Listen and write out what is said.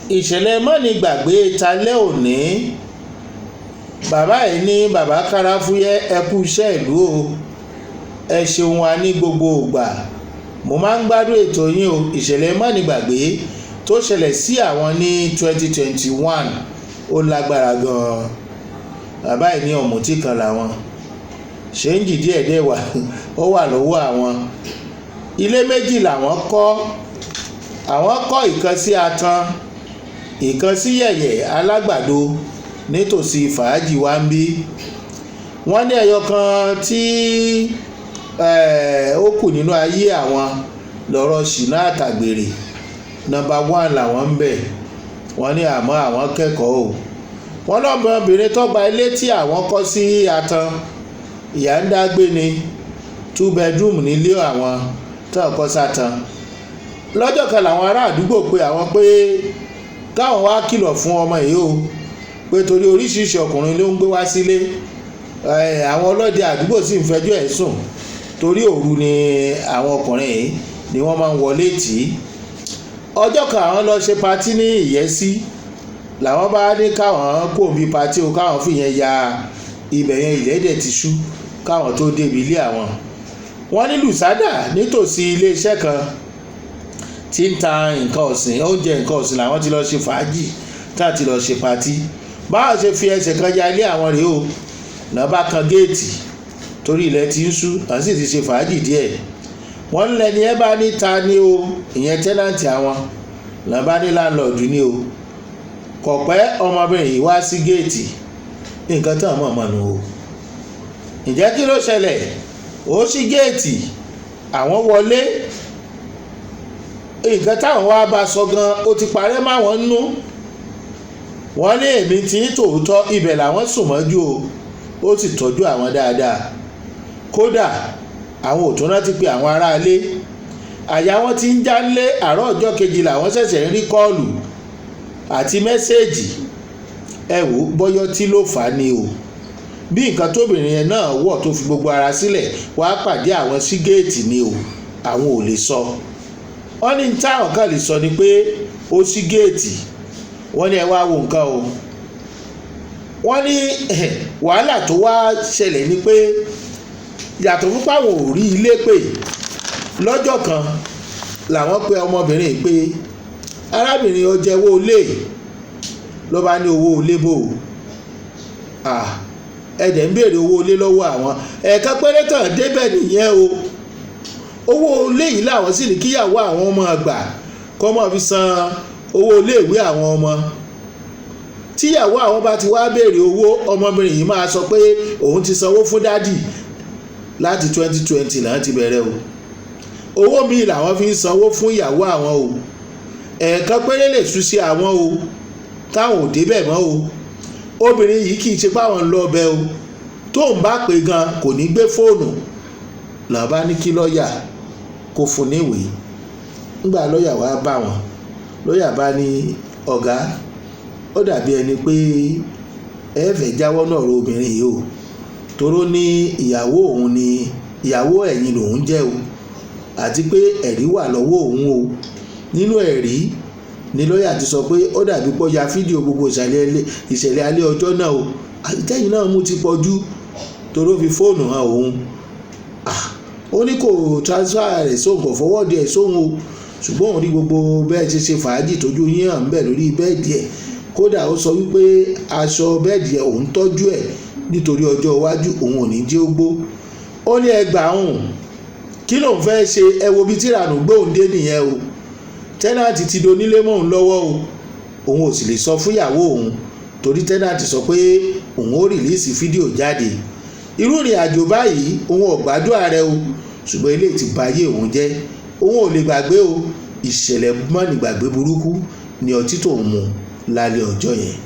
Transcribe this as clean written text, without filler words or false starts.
Ìṣẹ̀lẹ̀ mọ́nìgbàgbé talẹ́ òní. Bàbá yìí ní bàbá Káráfúyẹ́, ẹ kú iṣẹ́ ìlú o, ẹ ṣeun wa ní gbogbo ìgbà, mo máa ń gbádùn ètò yín o. Ìṣẹ̀lẹ̀ mọ́nìgbàgbé tó ṣẹlẹ̀ sí àwọn ní 2021, ó lágbára gan-an. Bàbá yìí ní ọ̀mùtí kan làwọn, ṣéǹjì díẹ̀ díẹ̀ wà, ó wà lọ́wọ́ àwọn. Ilé méjì làwọn kọ́. Àwọn kọ́ ìkan sí Atan, ìkan sí Yẹ̀yẹ̀ Alágbàdo nítòsí Fàájì wa ń bí. Wọ́n ní ẹyọ kan tí ó kù nínú ayé àwọn lọ́rọ̀ ṣìnà àtàgbèrè, number one làwọn ń bẹ̀. Wọ́n ní àmọ́ àwọn kẹ́kọ̀ọ́ o. Wọ́n lọ́mọbìnrin tó gba ilé tí àwọn kọ́ sí Atan, ìyá ń dágbé ni, two bedroom nílé àwọn tó kọ́ sátán. Lọ́jọ́ kan làwọn ará àdúgbò pé àwọn pé káwọn wá kìlọ̀ fún ọmọ yìí o, pé torí oríṣiríṣi ọkùnrin ló ń gbé wá sílé. Àwọn ọlọ́dẹ àdúgbò sì ń fẹjọ́ ẹ̀ sùn, torí òru ni àwọn ọkùnrin yìí ni wọ́n máa ń wọlé tì í. Ọjọ́ kan àwọn lọ ṣe party ní Ìyẹ́sí, làwọn bá ní káwọn kò bí party o, káwọn fìyẹn ya ibẹ̀ yẹn, ìlẹ́dẹ̀ ti ṣú káwọn tó débi ilé àwọn. Wọ́n ní Lùsádà nítòsí iléeṣẹ́ kan tí ń ta nǹkan ọ̀sìn, oúnjẹ nǹkan ọ̀sìn, làwọn ti lọ ṣe fàájì tá ti lọ ṣe party. Báwọn ṣe fi ẹsẹ̀ kan ya ilé àwọn rèé o, náà bá kan géètì, torí ilẹ̀ ti ń ṣú, à sì ti ṣe fàájì díẹ̀. Wọ́n ń lẹ́ni ẹ bá ní ta ni o, ìyẹn tenant àwọn, náà bá ní landlord ni o. Kò pẹ́, ọmọbìnrin yìí wá sí géètì. Nǹkan tán mọ̀ mọ̀ nù o. Ǹjẹ́ kí ló ṣẹlẹ̀? Ó ṣí géètì, àwọn wọlé. Nǹkan táwọn wá bá sọ gan, ó ti parẹ́ máwọn nú. Wọ́n ní èmi tí ń tòótọ́, ibẹ̀ làwọn sùn mọ́jú o, ó sì tọ́jú àwọn dáadáa. Kódà àwọn ò tún rántí pé àwọn aráalé àyà wọn ti ń já lé. Àárọ̀ ọjọ́ kejì làwọn ṣẹ̀ṣẹ̀ ń rí call àti message. Ẹ wò ó, bọ́yọ́ tí ló fà á ni o, bí nǹkan tóbìnrin yẹn náà wọ̀ tó fi gbogbo ara sílẹ̀ wàá pàdé àwọn sí géètì ni o, àwọn ò lè sọ. Wọ́n ní táwọn kan lè sọ ni pé ó ṣí géètì. Wọ́n ní ẹ wá wo nǹkan o. Wọ́n ní wàhálà tó wá ṣẹlẹ̀ ni pé yàtọ̀ fún páwọn ò rí ilé pè, lọ́jọ́ kan làwọn pe ọmọbìnrin pé, "Arábìnrin, ó jẹ́wọ́ ilé." Ló bá ní owó ilé bò ó, ẹ̀dẹ̀ ń béèrè owó ilé lọ́wọ́ àwọn. Ẹ̀ẹ̀kan péré tàn débẹ̀ nìyẹn o. Owó ilé yìí làwọn sì ní kíyàwó àwọn ọmọ àgbà kọ́ mọ́ fi san owó iléèwé àwọn ọmọ. Tíyàwó àwọn bá ti wá béèrè owó, ọmọbìnrin yìí máa sọ pé òun ti sanwó fún daddy láti 2020 náà ti bẹ̀rẹ̀ o. Owó míì làwọn fi ń sanwó fún ìyàwó àwọn o. Ẹ̀ẹ̀kan péré lè tú sí àwọn o, táwọn ò débẹ̀ mọ́ o. Obìnrin yìí kì í ṣe páwọn ń lọ ọbẹ̀ o, tóun bá pè gan kò ní gbé fóònù. Làwọn bá ní kí lọ́ọ̀yà kó fún níwèé. Ńgbà lọ́ọ̀yà wá bá wọn, lọ́ọ̀yà bá ní, "Ọ̀gá, ó dàbí ẹni pé ẹ fẹ́ jáwọ́ náà ro obìnrin yìí o, toró ní ìyàwó òun ni, ìyàwó ẹ̀yìn lòun jẹ́ o, àti pé ẹ̀rí wà lọ́wọ́ òun o." Nínú ẹ̀rí ni lọ́ọ̀yà ti sọ pé ó dàbí pé ó ya fídíò gbogbo ìṣẹ̀lẹ̀ alẹ́ ọjọ́ náà o, àtẹ̀yìn náà mú ti pọ̀jù, toró fi fóònù hàn òun. Ó ní kò transfer rẹ̀ sóhun, kò forward ẹ̀ sóhun o, ṣùgbọ́n òun rí gbogbo bẹ́ẹ̀ ṣe ṣe fàájì tójú yín hàn ń bẹ̀ lórí bed ẹ̀. Kódà ó sọ wípé aṣọ bed ẹ̀, òun tọ́jú ẹ̀ nítorí ọjọ́ iwájú, òun ò ní jẹ́ ó gbó. Ó ní ẹgbàá òun, kí lòun fẹ́ ṣe? Ẹ wo bí tìrànù gbóhùn dé nìyẹn o. Tenant ti donílé mọ́ òun lọ́wọ́ o, òun ò sì lè sọ fúnyàwó òun, torí tenant sọ pé òun ó release fídíò jáde. Irú ìrìn àjò báyìí, òun ò gbàdúrà rẹ o, ṣùgbọ́n eléyìí ti ba ayé òun jẹ́, òun ò lè gbàgbé o. Ìṣẹ̀lẹ̀ mọ́nìgbàgbé burúkú ni ọtí tóun mu lálẹ́ ọjọ́ yẹn.